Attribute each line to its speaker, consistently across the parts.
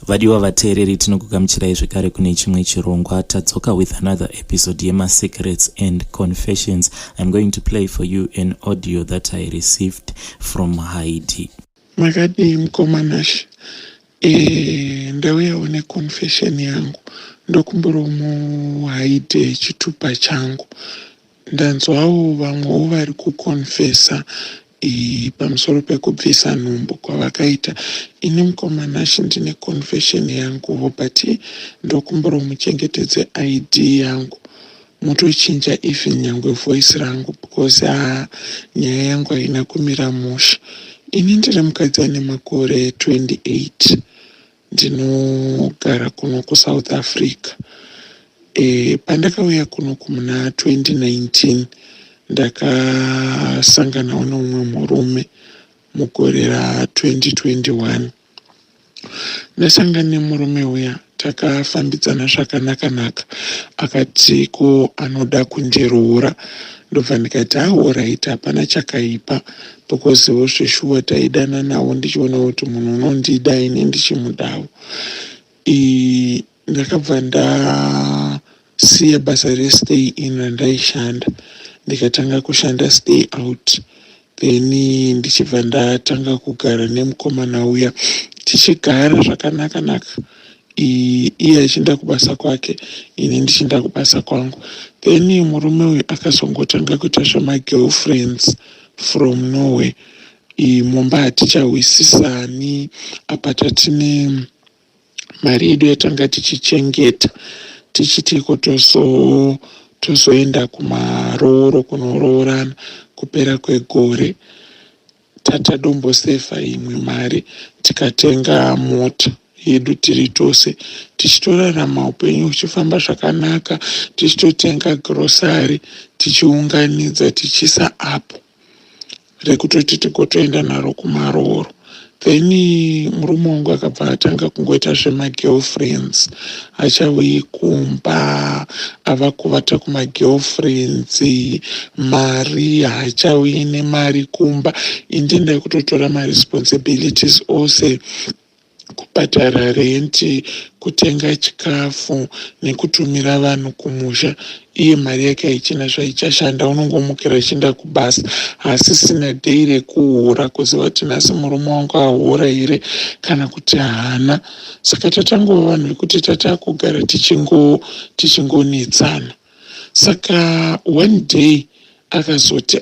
Speaker 1: Vadiwa vateereri, tinokugamuchirai zvekare kune chimwe chirongwa. Tadzoka with another episode yemaSecrets and Confessions. I'm going to play for you an audio that I received from Heidi.
Speaker 2: Makadii mukoma Nash? Ndauyawo neconfession yangu. Ndokumbirawo muhaide chitupa changu. Ndanzwawo vamwewo vari kuconfessa pamusoro pekubvisa nhumbu kwavakaita. Ini mukoma Nash ndine confession yanguwo, but ndokumbirawo muchengetedze ID yangu, mutochinja even nyangwe voice rangu, because haa, nyaya yangu haina kumira mushe. Ini ndiri mukadzi ane makore 28, ndinogara kuno kuSouth Africa. Pandakauya kunoku muna 2019, ndakasanganawo neumwe murume mugore ra2021. Ndasangana nemurume uya, takafambidzana zvakanaka-naka. Akati ko anoda kundiroora. Ndobva ndikati, "Alright, hapana chakaipa," becausewo zveshuwa taidana nawo, ndichiona kuti munhu unondida, ini ndichimudawo. Ndakabva ndasiya basa restay in randaishanda, ndikatanga kushanda stay out. Then ndichibva ndatanga kugara nemukomana uya, tichigara zvakanaka-naka, iye achienda kubasa kwake, ini ndichienda kubasa kwangu. Then murume uyu akazongotanga kuita zvemagirlfriends from nowhere. Mumba hatichahwisisani. Apa tatine mari yedu yatanga tichichengeta, tichiti ko tozoenda kumarooro kunoroorana kupera kwegore. Tatadombosevha imwe mari, tikatenga mota yedu tiri tose, tichitorarama upenyu huchifamba zvakanaka, tichitotenga grocery, tichiunganidza, tichiisa apo rekutoti tigotoenda naro kumarooro. Then murume wangu akabva atanga kungoita zvemagirlfriends, achauyi kumba, ava kuvata kumagirlfriends. Mari haachauyi nemari kumba. Indi ndaikutotora maresponsibilities ose, kubhadhara renti, kutenga chikafu nekutumira vanhu kumusha. Iye mari yake haichina zvaichashanda, unongomukira achienda kubasa. Haasisina day rekuhura, kuziva kuti nhasi murume wangu ahura here kana kuti haana. Saka tatangova vanhu vekuti tatakugara tichingonetsana. Saka one day akazoti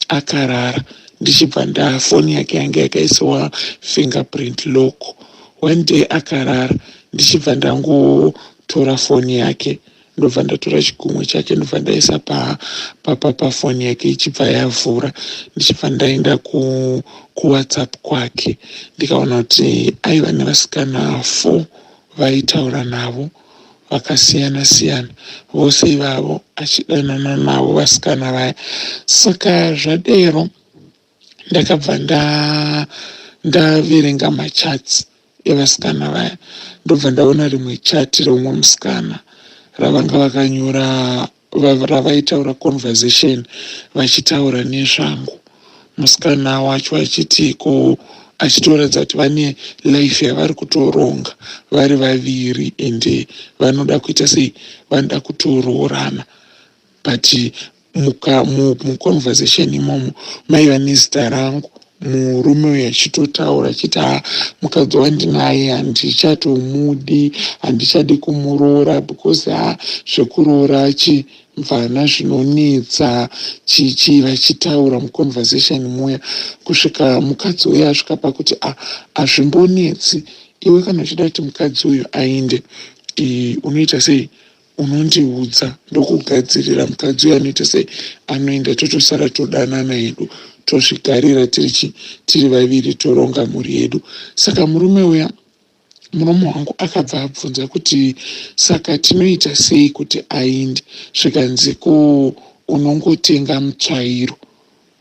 Speaker 2: akarara, ndichibva ndafoni yake yanga yakaisiwa fingerprint lock. One day akarara, ndichibva ndangotora foni yake, ndobva ndatora chigumwe chake, ndobva ndaisa pafoni yake, ichibva yavhura. Ndichibva ndaenda kuWhatsApp kwake, ndikaona kuti aiva nevasikana four vaitaura navo vakasiyana siyana, vose ivavo achidanana navo vasikana vaya. Saka zvadero, ndakabva ndaverenga machats evasikana vaya, ndobva ndaona rimwe chat reumwe musikana ravanga vakanyora, ravaitaura conversation vachitaura nezvangu. Musikana wacho achiti ko, achitoratidza kuti vane life yavari kutoronga vari vaviri, ende vanoda kuita sei, vanoda kutoroorana. But muconversation imomo maiva nezita rangu. Murume uyu achitotaura achiti, "Ha, mukadzi wandinaye handichatomudi, handichadi kumuroora, because ha, zvekuroora chimvana zvinonetsa." Chichi vachitaura muconversation muya, kusvika mukadzi uyu asvika pakuti, "Hazvimbonetsi, iwe kana uchida kuti mukadzi uyu aende, unoita sei? Unondiudza, ndokugadzirira mukadzi uyu, anoita sei, anoenda, totosara todanana hedu, tozvigarira tiri vaviri, toronga mhuri yedu." Saka murume uya, murume wangu, akabva abvunza kuti, "Saka tinoita sei kuti aende?" Zvikanzi, "Ko unongotenga mutsvairo,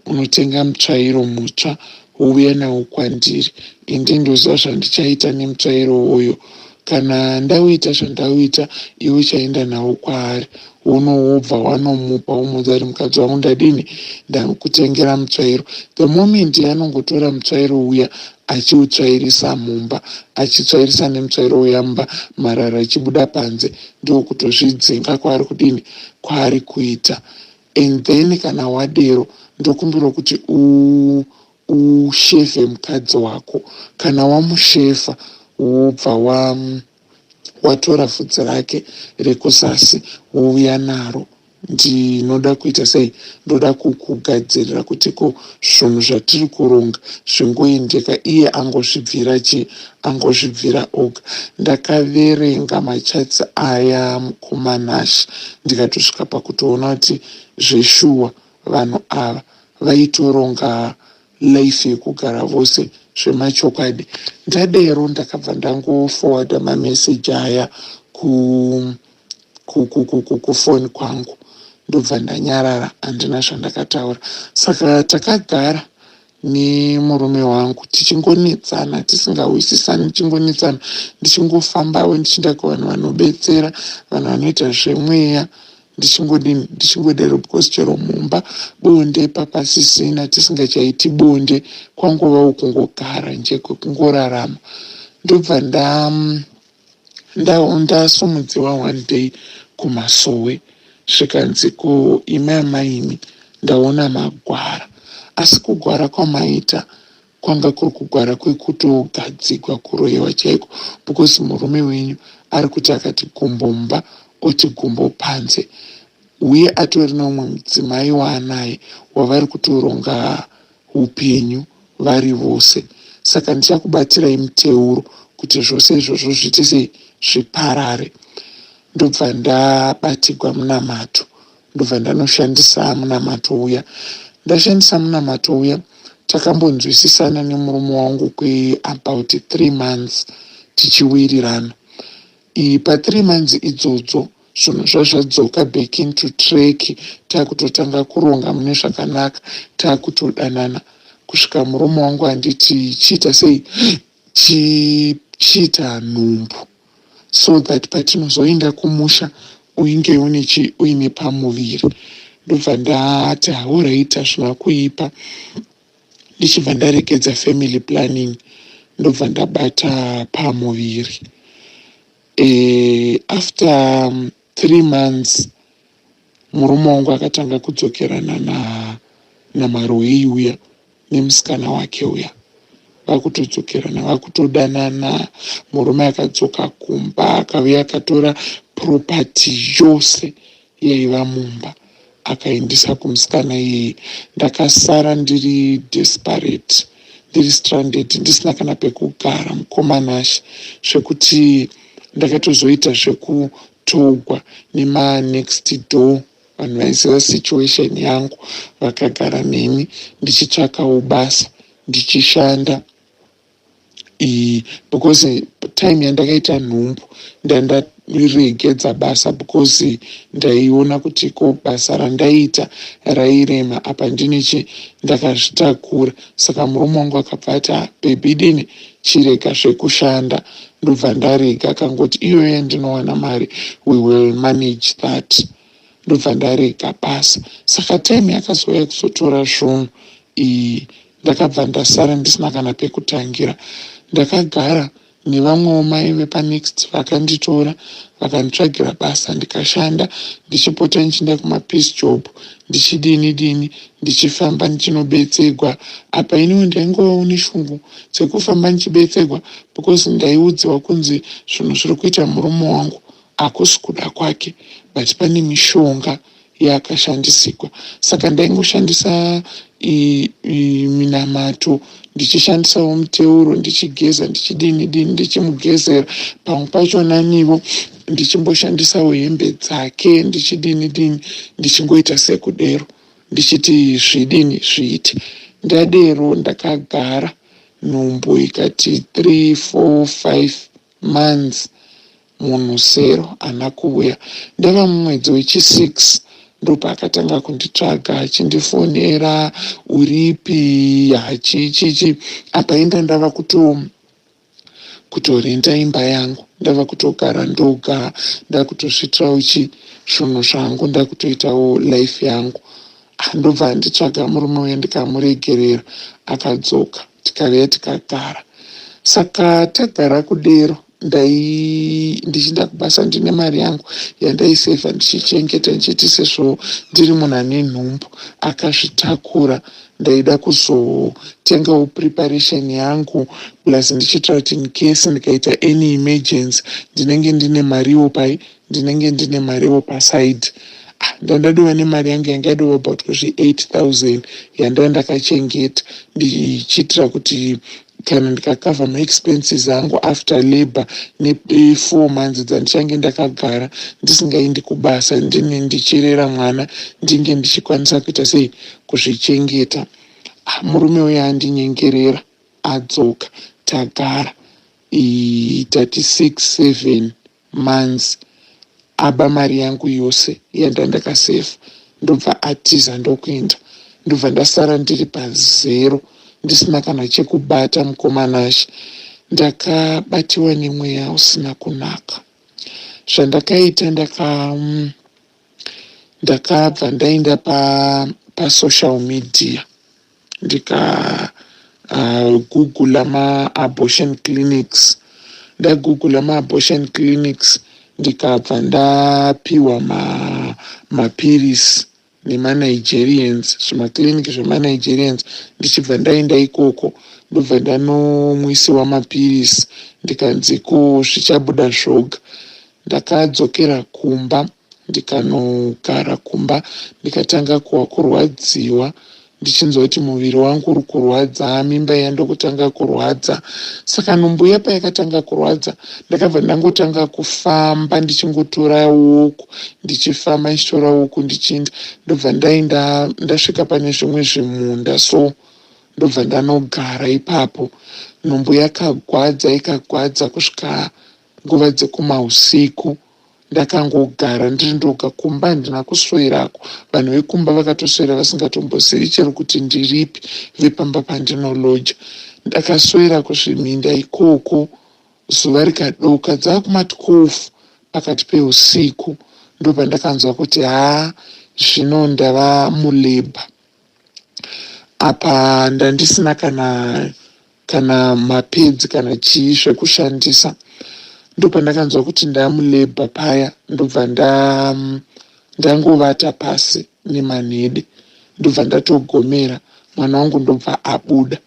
Speaker 2: unotenga mutsvairo mutsva, wouya nawo kwandiri. Indi ndoziva zvandichaita nemutsvairo uyo. Kana ndauita zvandauita, iwe uchaenda nawo kwaari, Unowobva wanomupa, womuudza kuti mukadzi wangu ndadini, ndakutengera mutsvairo. The moment yanongotora mutsvairo uya achiutsvairisa mumba, achitsvairisa nemutsvairo uya mumba, marara achibuda panze, ndokutozvidzinga kwaari kudini, kwaari kuita. And then kana wadero, ndokumbirwa kuti ushefe mukadzi wako. Kana wamushefa, wobva watora vhudzi rake rekusasi, wouya naro. Ndinoda kuita sei? Ndoda kukugadzirira kuti ko zvinhu zvatiri kuronga zvingoendeka, iye angozvibvira chi angozvibvira oga. Ndakaverenga machats aya, mukomanashi, ndikatosvika pakutoona kuti zveshuwa vanhu ava vaitoronga life yekugara vose zvemachokwadi. Ndadero, ndakabva ndangoforwarda mameseji aya kufoni kwangu, ndobva ndanyarara, handina zvandakataura. Saka takagara nemurume wangu tichingonetsana, tisingawisisani, tichingonetsana, ndichingofambawo ndichienda kuvanhu vanobetsera, vanhu vanoita zvemweya, ndichingodini, ndichingodero, because chero mumba bonde papasisina, tisingachaiti bonde, kwangovawo kungogara nje kwekungorarama. Ndobva ndasumudziwa one day kumasowe, zvikanzi, "Ko imi amaimi, ndaona magwara, asi kugwara kwamaita kwanga kuri kugwara kwekutogadzigwa, kuroyiwa chaiko, because murume wenyu ari kuti akati gumbo mumba, oti gumbo panze, uye atori neumwe mudzimai waanaye wavari kutoronga upenyu vari vose. Saka ndichakubatirai muteuro kuti zvose izvozvo zviite sei, zviparare." Ndobva ndabatigwa munamato, ndobva ndanoshandisa munamato uya. Ndashandisa munamato uya, takambonzwisisana nemurume wangu kweabout 3 months tichiwirirana. Pa3 months idzodzo zvinhu zvazvadzoka back into track, taakutotanga kuronga mune zvakanaka, taakutodanana, kusvika murume wangu anditi chiita sei, chiita nhumbu, so that patinozoenda kumusha uinge uine pamuviri. Ndobva ndati, "Alright, hazvina kuipa." Ndichibva ndaregedza family planning, ndobva ndabata pamuviri. After 3 months murume wangu akatanga kudzokerana namarwei uya, nemusikana wake uya, vakutodzokerana, vakutodanana. Murume akadzoka kumba, akauya akatora property yose yaiva mumba, akaendesa kumusikana iyeye. Ndakasara ndiri desperate, ndiri stranded, ndisina kana pekugara, mukomanashe, zvekuti ndakatozoita zvekutogwa nemanext door. Vanhu vaiziva situation yangu vakagara neni ndichitsvakawo basa, ndichishanda, because time yandakaita nhumbu ndandaregedza basa, because ndaiona kuti ko basa randaiita rairema, apa ndinechi ndakazvitakura. Saka murume wangu akabva ati, ah, "Baby, dini, chirega zvekushanda." Ndobva ndarega. Akangoti, "Iyoyo yandinowana mari, we will manage that." Ndobva ndarega basa. Saka time yakazouya kuzotora zvunhu, ndakabva ndasara ndisina kana pekutangira. Ndakagara nevamwewo mai vepanext, vakanditora, vakanditsvagira basa, ndikashanda, ndichipota ndichienda kumapiece job, ndichidini dini, ndichifamba ndichinobetserwa. Apa iniwo ndaingovawo neshungu dzekufamba ndichibetserwa, because ndaiudziwa kunzi zvinhu zviri kuita murume wangu hakusi kuda kwake, but pane mishonga yakashandisigwa. Saka ndaingoshandisa minamato, ndichishandisawo muteuro, ndichigeza, ndichidini dini, ndichimugezera. Pamwe pachona nivo ndichimboshandisawo hembe dzake, ndichidini dini, ndichingoita sekudero, ndichiti zvidini, zviite. Ndadero, ndakagara, nhumbu ikati 3 4 5 months, munhu sero haana kuuya. Ndava mumwedzi wechi6, ndopaakatanga kunditsvaga, achindifonera, "Uripi?" Hachichichi. Apa inda ndava kutorenda imba yangu, ndava kutogara ndoga, ndakutosvitirawo chi zvinhu zvangu, ndakutoitawo life yangu. Ah, ndobva nditsvaga murume uya, ndikamuregerera, akadzoka, tikauya tikagara. Saka tagara kudero, ndai ndichienda kubasa ndine mari yangu yandaisevha ndichichengeta, ndichiti sezvo ndiri munhu ane nhumbu akazvitakura, ndaida kuzotengawo preparation yangu, plus ndichiitira kuti in case ndikaita any emergency ndinenge ndine mariwo pai, ndinenge ndine mariwo paside. Ah, ndandadova nemari yangu yanga yadova about kuzvi 8000 yandanga ndakachengeta, ndichiitira kuti kana ndikakavha maexpenses angu after labor ne4 months dzandichange ndakagara ndisingaendi kubasa, ndine ndichirera mwana, ndinge ndichikwanisa kuita sei, kuzvichengeta. Ah, murume uyo andinyengerera, adzoka, tagara 36 7 months, aba mari yangu yose yanda ndakasevha, ndobva atiza, ndokuenda, ndobva ndasara ndiri pazero, ndisina kana chekubata. Mukomanashe, ndakabatiwa nemweya usina kunaka. Zvandakaita, ndakabva ndaenda pasocial media, ndikagoogla maabortion clinics. Ndagoogla maabortion clinics, ndikabva ndapiwa mapirisi nemaNigerians, zvimaclinic zvemaNigerians. Ndichibva ndaenda ikoko, ndobva ndanomwisiwa mapirisi, ndikanzi ko zvichabuda zvoga. Ndakadzokera kumba, ndikanogara kumba, ndikatanga kuwa kurwadziwa, ndichinzwa kuti muviri wangu uri kurwadza, mimba iya ndokutanga kurwadza. Saka nhumbu iya payakatanga kurwadza, ndakabva ndangotanga kufamba, ndichingotora walk, ndichifamba, ndichitora walk, ndichienda, ndobva ndaenda, ndasvika pane zvimwe zvimunda so, ndobva ndanogara ipapo. Nhumbu yakagwadza, ikagwadza kusvika nguva dzekumahusiku. Ndakangogara ndiri ndoga kumba, handina kuswerako. Vanhu vekumba vakatoswera vasingatombozivi chero kuti ndiripi, vepamba pandinoloja. Ndakaswera kuzviminda ikoko, zuva rikadoka, dzava kuma12 pakati peusiku, ndopandakanzwa kuti haa, zvino ndava mulabour. Apa ndandisina kana mapads kana chii zvekushandisa. Ndopandakanzwa kuti ndamulabour paya, ndobva ndangovata pasi nemanhede, ndobva ndatogomera, mwana wangu ndobva abuda.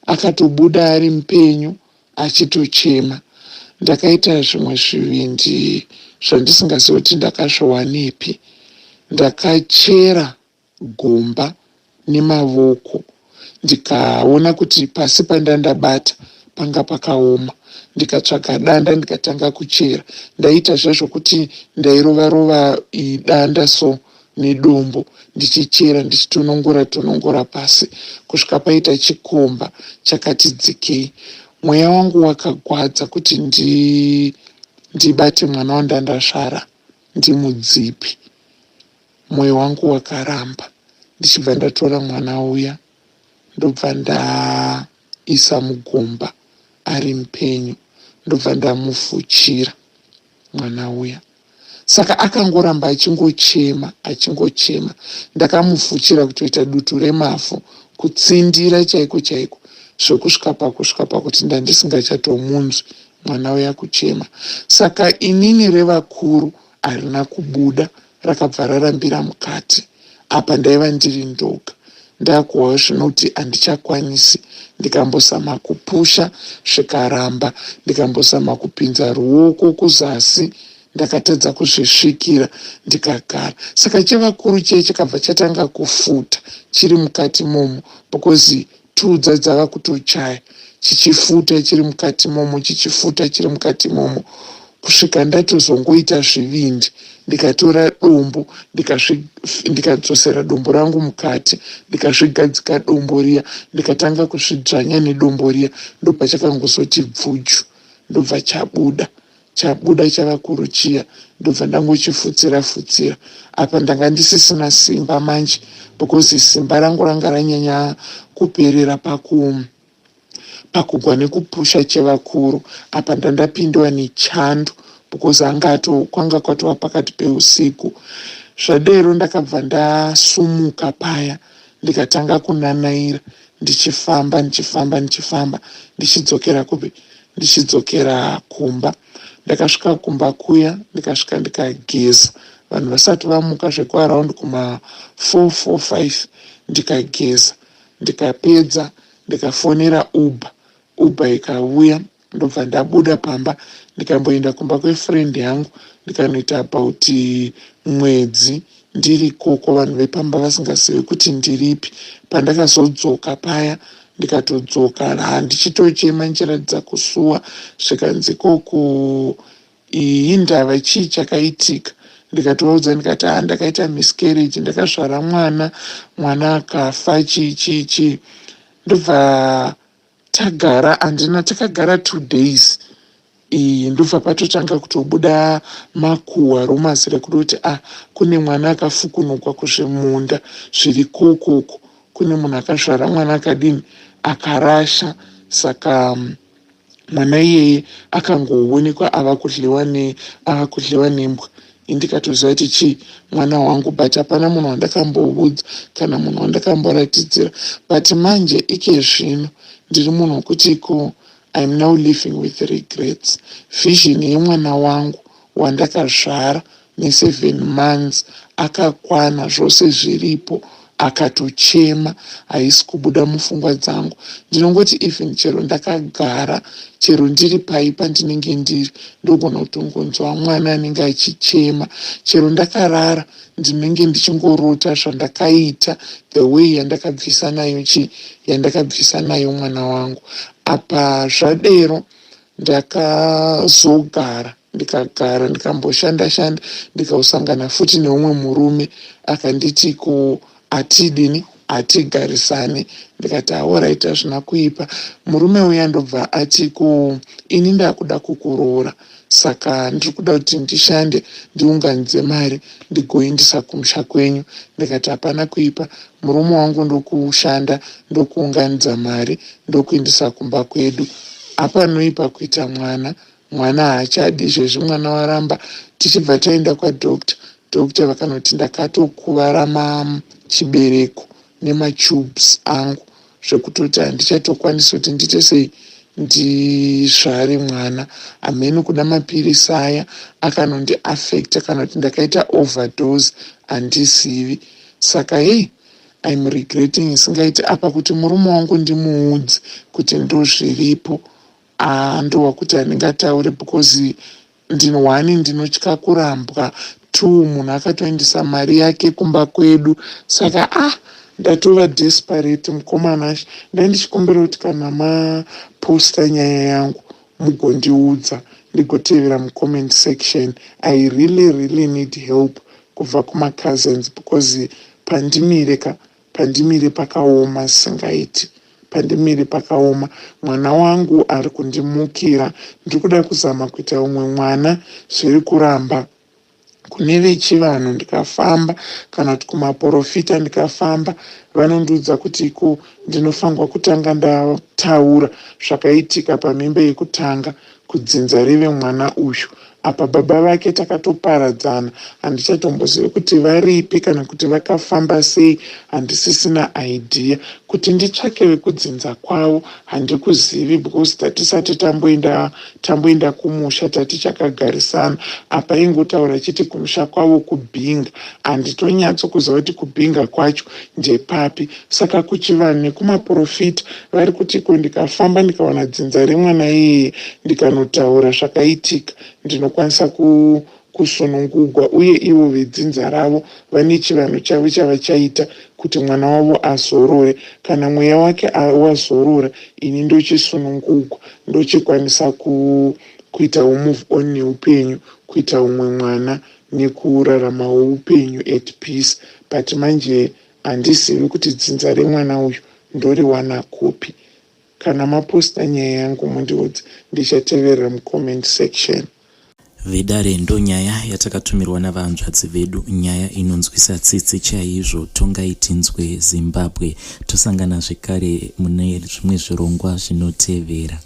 Speaker 2: Akatobuda ari mupenyu, achitochema. Ndakaita zvimwe zvivindi zvandisingazivi kuti ndakazviwanepi. Ndakachera gomba nemavoko, ndikaona kuti pasi pandandabata panga pakaoma, ndikatsvaga danda, ndikatanga kuchera. Ndaita zvezvokuti ndairova rova danda so nedombo, ndichichera, ndichitonongora tonongora pasi kusvika paita chikomba chakati dzikei. Mweya wangu wakagwadza kuti ndibate mwana wandandazvara, ndimudzipi. Mwoyo wangu wakaramba. Ndichibva ndatora mwana uya, ndobva ndaisa mugomba ari mupenyu, ndobva ndamufuchira mwana uya. Saka akangoramba achingochema, achingochema. Ndakamufuchira kutoita dutu remavhu, kutsindira chaiko chaiko, zvokusvika pakusvika pakuti ndandisingachatomunzwi mwana uya kuchema. Saka inini revakuru harina kubuda, rakabva rarambira mukati. Apa ndaiva ndiri ndoga, ndakuhwa zvinoti handichakwanisi. Ndikambozama kupusha, zvikaramba. Ndikambozama kupinza ruoko kuzasi, ndakatadza kuzvisvikira, ndikagara. Saka chevakuru chiye chakabva chatanga kufuta chiri mukati momo, because tudza dzava kutochaya, chichifuta chiri mukati momo, chichifuta chiri mukati momo, kusvika ndatozongoita zvivindi, ndikatora dombo, ndikadzosera dombo rangu mukati, ndikazvigadzika dombo riya, ndikatanga kuzvidzvanya nedombo riya. Ndobva chakangozoti bvuju, ndobva chabuda. Chabuda chavakuru chiya, ndobva ndangochifutsira futsira. Apa ndanga ndisisina simba manje, because simba rangu ranga ranyanya kuperera. Pakugwa nekupusha chevakuru apa ndandapindwa nechando because anga ato kwanga kwatova pakati peusiku. Zvadero ndakabva ndasumuka paya ndikatanga kunanaira ndichifamba ndichifamba ndichifamba ndichidzokera kupi ndichidzokera kumba. Ndakasvika kumba kuya ndikasvika ndikageza vanhu vasati vamuka zvekuaround kuma 4 4 5 ndikageza ndikapedza ndikafonera Uber. Uber ikauya ndobva ndabuda pamba ndikamboenda kumba kwefriend yangu ndikanoita about mwedzi ndiri ikoko vanhu vepamba vasingazivi kuti ndiripi. Pandakazodzoka paya ndikatodzoka handichitochema ndichiratidza kusuwa zvikanzi koko iyi ndava chii chakaitika ndikatovaudza ndikati ha ndakaita miscarriage ndakazvara mwana mwana akafa chii chii chii ndobva tagara handina takagara 2 days iyi ndobva patotanga kutobuda makuhwa rumours rekuti kuti ah kune mwana akafukunukwa kuzvimunda zviri kokoko kune munhu akazvara mwana akadini akarasha saka mwana iyeye akangoonekwa ava kudliwa ne ava kudliwa nembwa indikatoziva kuti chii mwana wangu but hapana munhu wandakamboudza kana munhu wandakamboratidzira but manje ike zvino ndiri munhu wekuti ko I'm now living with regrets. Vision yemwana wangu wandakazvara ne7 months akakwana zvose zviripo akatochema haisi kubuda mupfungwa dzangu. Ndinongoti even chero ndakagara chero ndiri pai pandinenge ndiri ndogona kutongonzwa mwana anenge achichema. Chero ndakarara ndinenge ndichingorota zvandakaita the way yandakabvisa nayo chii yandakabvisa nayo mwana wangu. Apa zvadero ndakazogara ndikagara ndikamboshanda shanda ndikasangana futi neumwe murume akanditi ko hatidini hatigarisane ndikati alright hazvina kuipa murume uya ndobva ati ko ini ndakuda kukuroora saka ndiri kuda kuti ndishande ndiunganidze mari ndigoindisa kumusha kwenyu ndikati hapana kuipa murume wangu ndokushanda ndokuunganidza mari ndokuindisa kumba kwedu hapanoipa kuita mwana mwana haachadi izvezvi mwana waramba tichibva taenda kwadoctor doctor vakanoti ndakatokuvara machibereko nematubes angu zvekutoti handichatokwanisi kuti ndiite sei ndizvare mwana hameno kuda mapirisi aya akanondiafecta kana kuti ndakaita overdose handizivi saka hei I'm regretting isingaiti apa kuti murume wangu ndimuudze kuti ndozviripo ndowa kuti handingataure because ndino one ndinotya kurambwa two munhu akatoendesa mari yake kumba kwedu saka ah ndatova desperate mukomana ndai ndichikumbira kuti kana maposta nyaya yangu mugondiudza ndigotevera mucomment section I really really need help kubva kumacousins because pandimire ka pandimire pakaoma singaiti pandimire pakaoma mwana wangu ari kundimukira ndiri kuda kuzama kuita umwe mwana zviri kuramba kune vechivanhu ndikafamba kana kuti kumaprofita ndikafamba vanondiudza kuti iko ndinofanirwa kutanga ndataura zvakaitika pamimba yekutanga kudzinza reve mwana uyu apa baba vake takatoparadzana handichatombozivi kuti varipi kana kuti vakafamba sei handisisina idea kuti nditsvake vekudzinza kwavo handikuzivi because tatisati tamboenda tamboenda kumusha tatichakagarisana apa ingotaura chiti kumusha kwavo kubhinga handitonyatsokuziva kuti kubhinga kwacho ndepapi saka kuchivanhu nekumaprofita vari kuti ko ndikafamba ndikawana dzinza remwana iyeye ndikanotaura zvakaitika ndinokwanisa kusunungugwa uye ivo vedzinza ravo vane chivanhu chavo chavachaita kuti mwana wavo azorore kana mweya wake wazorora ini ndochisunungugwa ndochikwanisa kuitawo move on neupenyu kuita umwe mwana nekuraramawo upenyu at peace but manje handizivi kuti dzinza remwana uyu ndoriwana kupi kana maposta nyaya yangu mundiudze ndichateverera mucomment section.
Speaker 1: Vedare ndonyaya yatakatumirwa navahanzvadzi vedu nyaya inonzwisa tsitsi chaizvo tongai tinzwe Zimbabwe tosangana zvekare mune zvimwe zvirongwa zvinotevera.